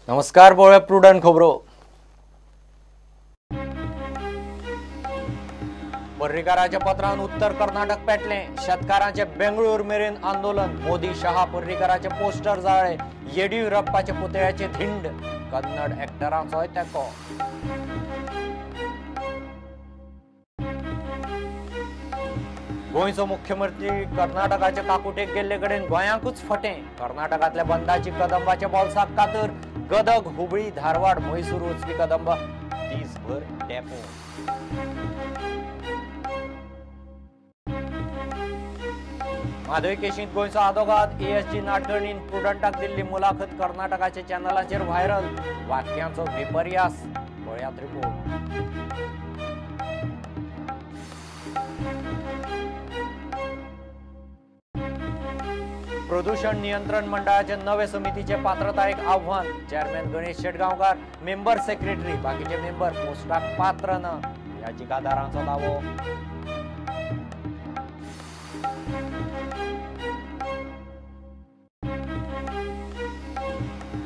नमस्कार, पळोवया प्रुडंट खबरो. पर्रीकाराच्या पत्रान उत्तर कर्नाटक पेटलें. शेतकारांचे बेंगळूर मेरेन आंदोलन. मोदी शहा पर्रीकाराचे पोस्टर जाळे. येडियुरप्पाच्या पुतळ्याचे धिंड. कन्नड ऍक्टरांचोय तेंको. गोंयचो मुख्यमंत्री कर्नाटकाच्या काकुटेक गेल्ले कडेन गोंयांकूच फटें. कर्नाटकांतल्या बंदाची कदंबाच्या बोल्साक कातर. गदग, हुबळी, धारवाड, म्हैसूर वचपी कदंब दीसभर डेपो. म्हादय केशींत गोंयचो आदोगाद एएसजी नाडकर्णीन प्रुडंटाक दिल्ली मुलाखत कर्नाटकाच्या चॅनलाचेर व्हायरल. वाक्यांचो विपर्यास. पळयात रिपोर्ट. प्रदूषण नियंत्रण मंडळाच्या नवे समितीचे पात्रतायेक आव्हान. Chairman Ganesh Shetgaonkar, member secretary, बाकीचे मेंबर पोस्टाक पात्र ना. याचिकादारांचो दावो.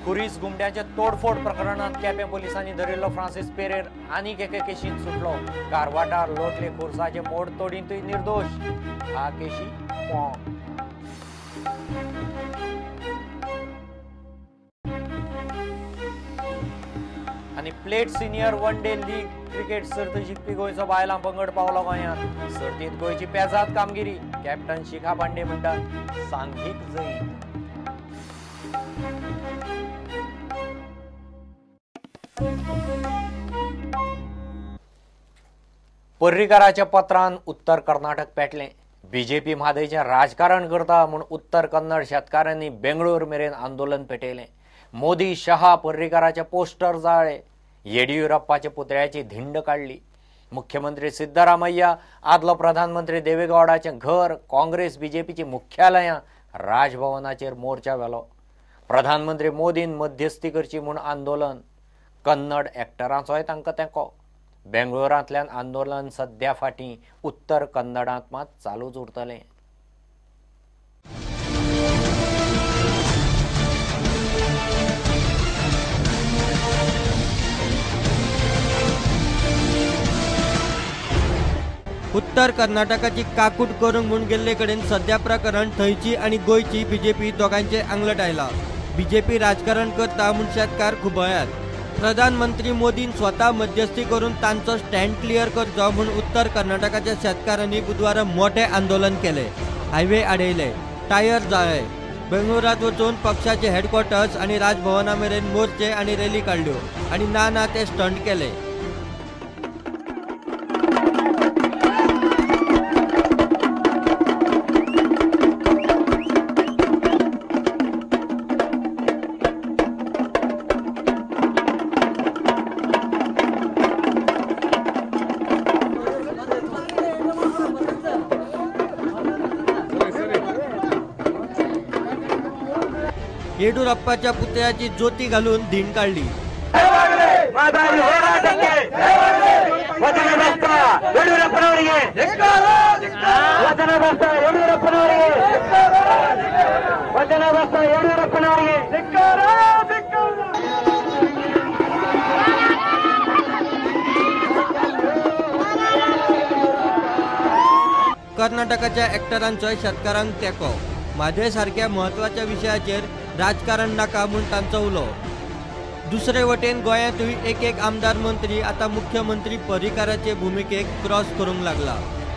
खुरीस गुमड्याचे तोडफोड प्रकरणात केपें पोलिसांनी धरिल्लो फ्रांसीस पेरेर आनीक एके केशींत सुटलो. कारवाटार लोटले खुर्साचे मोडतोडींतूय निर्दोश. हा केशी पोंग. आनी plate senior one day league cricket सर्त जिखपी गोंयचो बायलां पंगड पावलो गोंयांत. सर्तींत गोंयची पेजाद कामगिरी. कॅप्टन शिखा पांडे म्हणटा सांघीक जैत. पर्रीकाराच्या पत्रान उत्तर कर्नाटक पेटलें. बीजेपी म्हादयचें राजकारण करता म्हूण उत्तर कन्नड शेतकारांनी बेंगळूर मेरेन आंदोलन पेटयलें. मोदी शहा पर्रीकाराचे पोस्टर जाळे. येडियुरप्पाच्या पुतळ्याची धिंड काडली. मुख्यमंत्री सिद्धरामय्या, आदलो प्रधानमंत्री देवेगौडाचें घर, काँग्रेस बीजेपीची मुख्यालयां, राजभवनाचेर मोर्चा व्हेलो. प्रधानमंत्री मोदीन मध्यस्थी करची म्हूण आंदोलन. कन्नड ऍक्टरांचोय तांकां तेंको. बेंगळुरांतल्यान आंदोलन सद्या फाटीं, उत्तर कन्नडांत मात चालूच उरतलें. उत्तर कर्नाटकाची काकूट करूंक म्हूण गेल्ले कडेन सद्या प्रकरण थंयची आनी गोंयची बीजेपी दोगांयचे आंगलट आयला. बीजेपी राजकारण करता म्हूण शेतकार खुबळ्यात. प्रधानमंत्री मोदीन स्वता मध्यस्थी करून तांचो स्टँड क्लियर करचो म्हूण उत्तर कर्नाटकाच्या शेतकारांनी बुधवारा मोठें आंदोलन केलें. हायवे आडयले, टायर जाळे. बेंगळुरांत वचून पक्षाचे हेडक्वॉर्टर्स आनी राजभवना मेरेन मोर्चे आनी रॅली काडल्यो आनी ना ना ते स्टंट केले. येडियुरप्पाच्या पुतळ्याची ज्योती घालून धिंड काडली. कर्नाटकाच्या ऍक्टरांचोय शेतकारांक तेंको. म्हादय सारक्या म्हत्वाच्या विशयाचेर राजकारण नाका म्हूण तांचो उलो. दुसरे वटेन गोंयांतूय एक एक आमदार मंत्री आतां मुख्यमंत्री पर्रीकाराचे भुमिकेक क्रॉस करूंक लागला.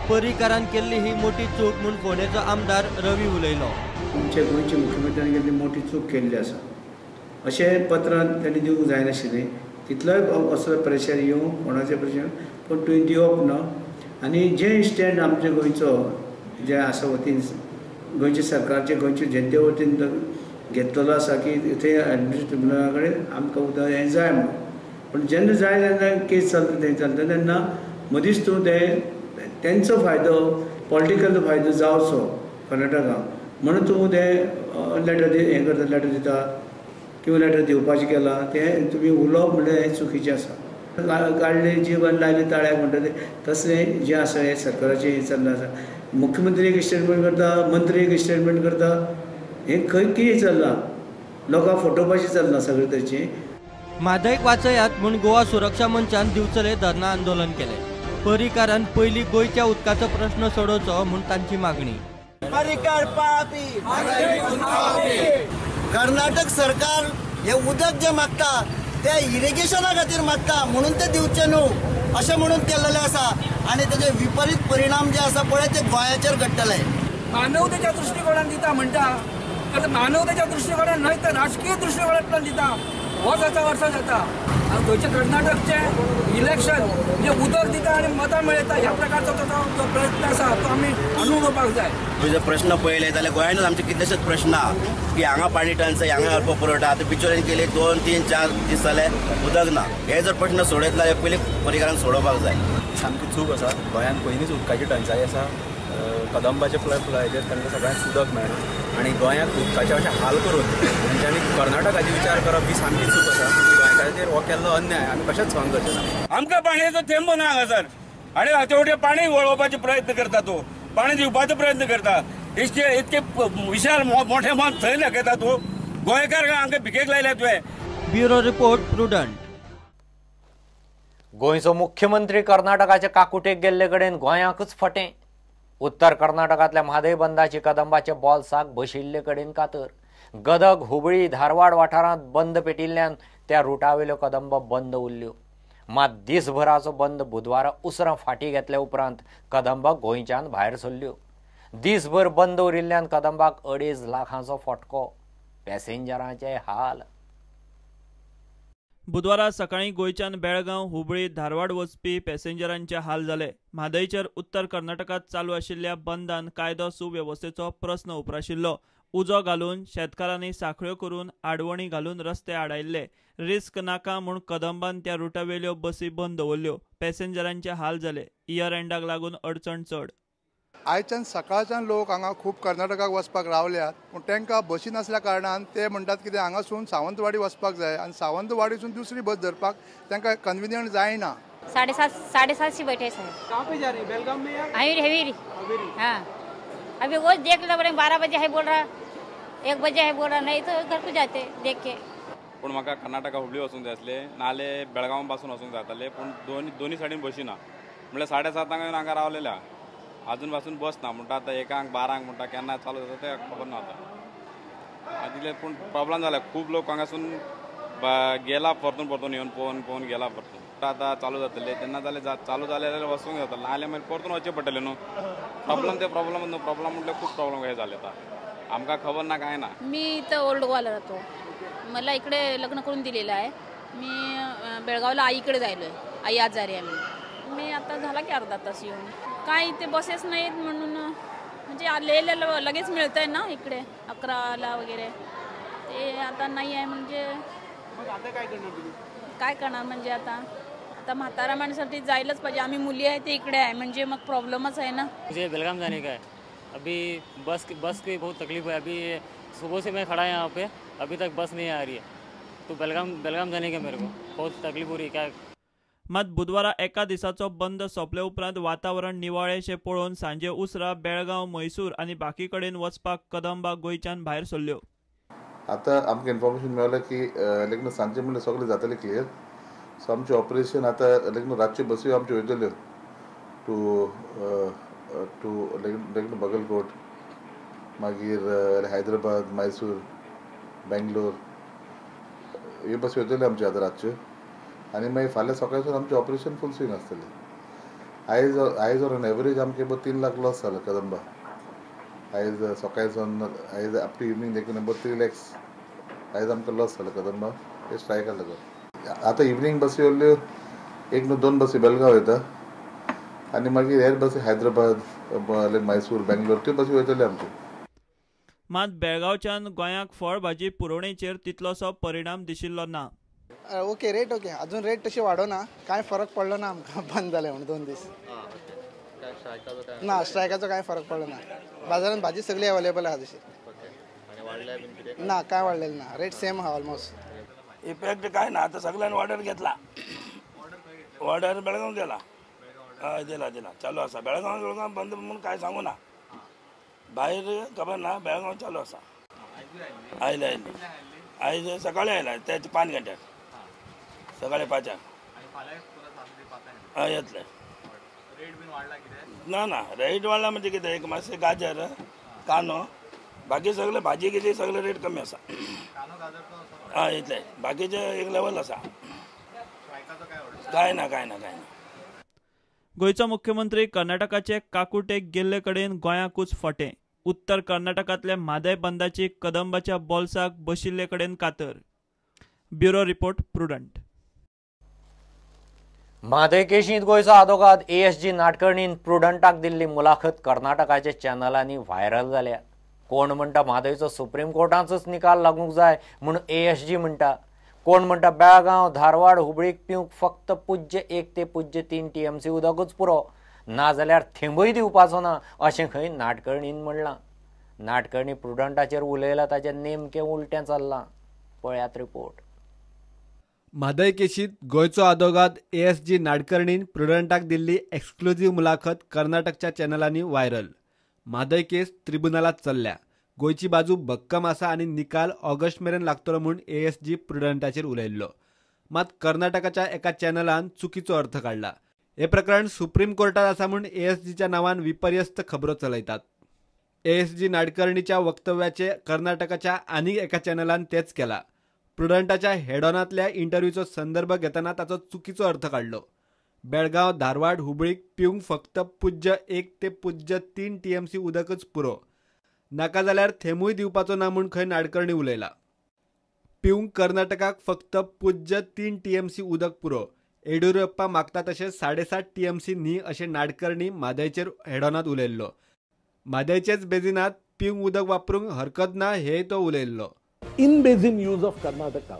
पर्रीकारान केल्ली ही मोठी चूक म्हूण फोंडेचो आमदार रवी उलयलो. आमच्या गोंयच्या मुख्यमंत्र्यान केल्ली मोठी चूक केल्ली आसा. अशें पत्रान तांणी दिवंक जायनाशिल्लें. तितलोय असो प्रेशर येवं, कोणाचें प्रेशर, पूण तुवें दिवप ना. आनी जें स्टँड आमच्या गोंयचो जें आसा वतीन, गोंयच्या सरकारचे, गोंयच्या जनते वतीन घेतलेलो आसा की थंय ऍडमिनिस्ट्रेटिव्ह ट्रिब्युनला कडेन आमकां उदक हें जाय म्हणून. पूण जेन्ना जाय तेन्ना केस चलता तें चलता तेन्ना मदींच तूं तें तेंचो फायदो, पॉलिटिकल फायदो जावचो कर्नाटकाक म्हणून तूं तें लेटर हें करता, लेटर दिता किंवा लेटर दिवपाचें केलां तें तुमी उलोवप म्हणल्यार हें चुकीचें आसा. काडले जीव आनी लायले ताळ्याक म्हणटा तें तसलें जें आसा हें सरकाराचें हें चल्लां आसा. मुख्यमंत्री एक स्टेटमेंट करता, मंत्री एक स्टेटमेंट करता, हें खंय कितें चल्लां, लोकांक फटोवपाचें चल्लां सगळें तरेचें. म्हादयक वाचयात म्हूण गोवा सुरक्षा मंचान दिवचले धरणा आंदोलन केले. पर्रीकारान पयलीं गोंयच्या उदकाचो प्रश्न सोडोवचो म्हूण तांची मागणी. पर्रीकार पापी, कर्नाटक सरकार हे उदक जे मागता ते इरिगेशना खातीर मागता म्हणून ते दिवचे न्हू अशें म्हणून केल्लें आसा आनी तेजे विपरीत परिणाम जे आसा पळय ते गोंयाचेर घडटले. मानवतेच्या दृश्टिकोणान दिता म्हणटा, आतां मानवतेच्या दृश्टिकोणान न्हय तर राजकीय दृश्टिकोणांतल्यान दिता. हो जाता वर्सां जाता आनी थंयचे कर्नाटकचें इलेक्शन म्हणजे उदक दिता आनी मतां मेळयता ह्या प्रकारचो जो प्रयत्न आसा तो आमी अनुभवपाक जाय. तुजो प्रश्न पळयले जाल्यार गोंयानूच आमचे कितलेशेच प्रश्न आहा की हांगा पाणी टंचाई, हांगा अल्प पुरवठा. आतां बिचोलेन केले 2-3 4 दीस जाले उदक ना. हे जर प्रश्न सोडयत जाल्यार पयलीं पर्रीकारान सोडोवपाक जाय. सामकी चूक आसा. गोंयांत पयलींच उदकाची टंचाई आसा. कदंबाच्या पुलाचेर तांकां सगळ्यांक उदक मेळना आनी गोंयांत उदकाचे अशे हाल करून तांच्यांनी कर्नाटकाचे विचार करप ही सामकी चूक आसा. गोंयकाराचेर हो केल्लो अन्याय आमी कशेंच सहन करचे ना. आमकां पाणयेचो थेंबो ना हांगासर आनी हाचे वटेन पाणी वळोवपाचो प्रयत्न करता, तूं पाणी दिवपाचो प्रयत्न करता. इतके इतके विशाल मोठे मन थंय दाखयता तूं. गोंयकार आमकां भिकेक लायल्या तुवें. Bureau report, Prudent. गोंयचो मुख्यमंत्री कर्नाटकाचे काकुटेक गेल्ले कडेन गोंयाकच फटें. उत्तर कर्नाटकांतल्या म्हादय बंदाची कदंबाचे बॉल्साक बशिल्ले कडेन कातर. गदग, हुबळी, धारवाड वाठारांत बंद पेटिल्ल्यान त्या रुटावेल्यो कदंब बंद उरल्यो. मात दिसभराचो बंद बुधवारा उसरां फाटीं घेतल्या उपरांत कदंब गोंयच्यान भायर सरल्यो. दिसभर बंद उरिल्ल्यान कदंबाक 2.5 लाखांचो फटको. पॅसेंजरांचे हाल. बुधवारा सकाळी गोंयच्यान बेळगांव, हुबळी, धारवाड वचपी पॅसेंजरांचे हाल जाले. म्हादयचेर उत्तर कर्नाटकांत चालू आशिल्ल्या बंदान कायदो सुवेवस्थेचो प्रस्न उप्राशिल्लो. उजो घालून शेतकारांनी साखळ्यो करून आडवणी घालून रस्ते आडायल्ले. रिस्क नाका म्हूण कदंबान त्या रुटावेल्यो बसी बंद दवरल्यो. पॅसेंजरांचे हाल जाले. इयर एंडाक लागून अडचण चड. आयच्यान सकाळच्यान लोक हांगा खूब कर्नाटकाक वचपाक रावल्यात, पूण तांकां बसी नासल्या कारणान ते म्हणटात कितें हांगासून सावंतवाडी वचपाक जाय आनी सावंतवाडीसून दुसरी बस धरपाक तांकां कन्विनियंट जायना. 7:30 से बैठे सर. कहाँ पे जा रही है? बेलगाम में या हवेरी? हाँ, अभी वो देख लो, 12 बजे है बोल रहा, 1 बजे है बोल रहा, नहीं तो घर को जाते देख के. पूण म्हाका कर्नाटका हुबळी वचूंक जाय आसले, नाले बेळगांव पासून वचूंक जाताले, पूण दोनी सायडीन बसी ना. म्हणल्यार 7:30 येवन हांगा रावलेल्या, अजून पासून बस ना. म्हणटा आतां 1, 12 म्हणटा केन्ना चालू जाता तें खबर ना आतां. तितले पूण प्रॉब्लम जाला. खूब लोक हांगासून गेला परतून परतून येवन पळोवन पळोवन गेला परतून. आतां चालू जातले तेन्ना जाल्यार चालू जालें जाल्यार वचूंक जाता, नाजाल्यार मागीर परतून वचचें पडटलें न्हू. प्रॉब्लम ते प्रॉब्लम न्हू, प्रॉब्लम म्हटल्यार खूब प्रॉब्लम हे जाले आतां. आमकां खबर ना कांय ना. मी इथं ओल्ड गोवाला राहतो. मला इकडे लग्न करून दिलेलं आहे. मी बेळगावला आईकडे जायलो आहे. आई आजारी आहे म्हणून. मी आता झाला की अर्धा तास येऊन. काय इथे बसेस नाहीत म्हणून, म्हणजे आलेलं लगेच मिळतं आहे ना इकडे 11ला वगैरे, ते आता नाही आहे. म्हणजे आता काय करणार तुम्ही? काय करणार म्हणजे आता आता म्हातारा माणसासाठी जायलाच पाहिजे. आम्ही मुली आहे ते इकडे आहे, म्हणजे मग प्रॉब्लमच आहे ना. मुझे बेलगाम जाने का है. अभी बस की बहुत तकलीफ है. अभी सुबह से मैं खड़ा है यहाँ पे, अभी तक बस नहीं आ रही है. तो बेलगाम जाने का मेरे को बहुत तकलीफ हो रही है. क्या मात बुधवारा एका दिसाचो बंद सोंपले उपरांत वातावरण निवाळेशें पळोवन सांजे उसरां बेळगांव, म्हैसूर आनी बाकी कडेन वचपाक कदंबा गोंयच्यान भायर सरल्यो. आतां आमकां इन्फॉर्मेशन मेळ्ळें की लग्न सांजे म्हणल्यार सगळें जातलें क्लियर. सो आमचें ऑपरेशन आतां लग्न रातच्यो बसी आमच्यो वयतल्यो टू टू लग्न बगलकोट, मागीर हैदराबाद, मैसूर, बेंगलोर ह्यो बसी वयतल्यो आमच्यो आतां रातच्यो. आनी मागीर फाल्यां सकाळच्यान आमचें ऑपरेशन फूल स्विंग आसतलें. आयज आयज ऑन एवरेज आमकां about 3 lakh loss जालो कदंबा. आयज सकाळच्यान आयज अप टू इवनींग देखून अबाउट 3 lakhs आयज आमकां लॉस जालो कदंबा हे स्ट्रायकाक लागून. आतां इवनींग बसी उरल्यो 1 न्हू 2 बसी बेलगांव वयता आनी मागीर हेर बसी हैदराबाद, मैसूर, बेंगलोर त्यो बसी वयतल्यो आमच्यो. मात बेळगांवच्यान गोंयाक फळ भाजी पुरवणेचेर तितलोसो परिणाम दिशिल्लो ना. ओके, रेट ओके, अजून रेट तशी वाडोना, कांय फरक पडलो ना आमकां बंद जालें म्हणून 2 दीस. ना, स्ट्रायकाचो कांय फरक पडलो ना. बाजारान भाजी सगळी अवेलेबल आहा तशी. ना, काय वाडलेलं ना, रेट सेम आहा ऑलमोस्ट. इफेक्ट काय ना, आता सगळ्यांनी ऑर्डर घेतला, ऑर्डर बेळगांव दिला, हय दिला दिला चालू आसा. बेळगांव बेळगांव बंद म्हणून काय सांगू ना, भायर खबर ना, बेळगांव चालू आसा. आयले आयले आयज सकाळी आयला त्या 5 घंट्याक. सकाळी 5 हय येतले. ना ना रेट वाडला म्हणजे कितें, एक मातशें गाजर कांदो, बाकी सगळे भाजी कितें सगळे रेट कमी आसा. हय इतले, बाकीचे एक लेवल आसा. काय ना काय ना काय ना. गोंयचो मुख्यमंत्री कर्नाटकाचे काकुटेक गेल्ले कडेन गोंयाकूच फटें. उत्तर कर्नाटकांतल्या म्हादय बंदाची कदंबाच्या बोल्साक बशिल्ले कडेन कातर. Bureau report, Prudent. Mhadei केशींत गोंयचो आदोगाद ASG नाडकर्णीन प्रुडंटाक दिल्ली मुलाखत कर्नाटकाच्या चॅनलांनी व्हायरल जाल्या. कोण म्हणटा म्हादयचो सुप्रीम कोर्टांतच निकाल लागूंक जाय म्हूण ASG म्हणटा, कोण म्हणटा बेळगांव धारवाड हुबळीक पिवंक फक्त 0.1 ते 0.3 TMC उदकूच पुरो, नाजाल्यार थेंबूय दिवपाचो ना अशें खंय नाडकर्णीन म्हणलां. नाडकर्णी प्रुडंटाचेर उलयला ताचें नेमकें उलटें चल्लां. पळयात रिपोर्ट. म्हादय केशींत गोंयचो आदोगाद ASG नाडकर्णीन प्रुडंटाक दिल्ली एक्सक्लुझीव मुलाखत कर्नाटकच्या चॅनलांनी व्हायरल. म्हादय केस त्रिबुनालात चल्ल्या. गोंयची बाजू भक्कम आसा आनी निकाल ऑगस्ट मेरेन लागतलो म्हूण ASG प्रुडंटाचेर उलयल्लो. मात कर्नाटकाच्या एका चॅनलान चुकीचो अर्थ काडला. हे प्रकरण सुप्रीम कोर्टात आसा म्हूण ASGच्या नांवान विपर्यस्त खबरो चलयतात. ASG नाडकर्णीच्या वक्तव्याचे कर्नाटकाच्या आनीक एका चॅनलान तेच केला. प्रुडंटाच्या हेडॉनांतल्या इंटरव्यूचो संदर्भ घेतना ताचो चुकीचो अर्थ काडलो. बेळगांव धारवाड हुबळीक पिवंक फक्त 0.1 ते 0.3 TMC उदकच पुरो, नाका जाल्यार थेंबूय दिवपाचो ना म्हूण खंय नाडकर्णी उलयला. पिवंक कर्नाटकाक फक्त 0.3 TMC उदक पुरो, येडियुरप्पा मागता तशें 7.5 TMC न्ही अशें नाडकर्णी म्हादयचेर हेडॉनांत उलयल्लो. म्हादयचेच बेजिनात पिवंक उदक वापरूंक हरकत ना हेंय तो उलयल्लो. In basin use of Karnataka,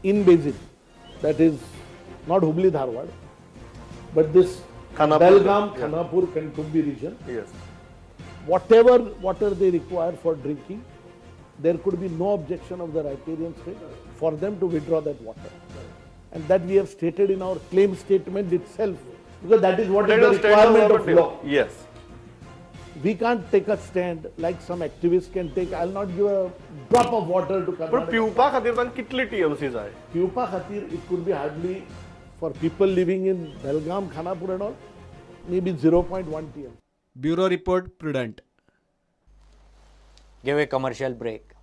in basin, that is not Hubli Dharwad, but this Belgaum, Khanapur, Kankumbi region. Yes. Whatever water they require for drinking, there could be no objection of the riparian state for them to withdraw that water. And that we have stated in our claim statement itself, because that is what is the requirement of law. Yes. We can't take a stand like some activists can take. I'll not give a drop of water to Karnataka. But पिवपा खातीर तांकां कितले TMC जाय? पिवपा खातीर it could be hardly for people living in Belgaum, Khanapur and all, maybe 0.1 TMC. Bureau report, Prudent. Give a commercial break.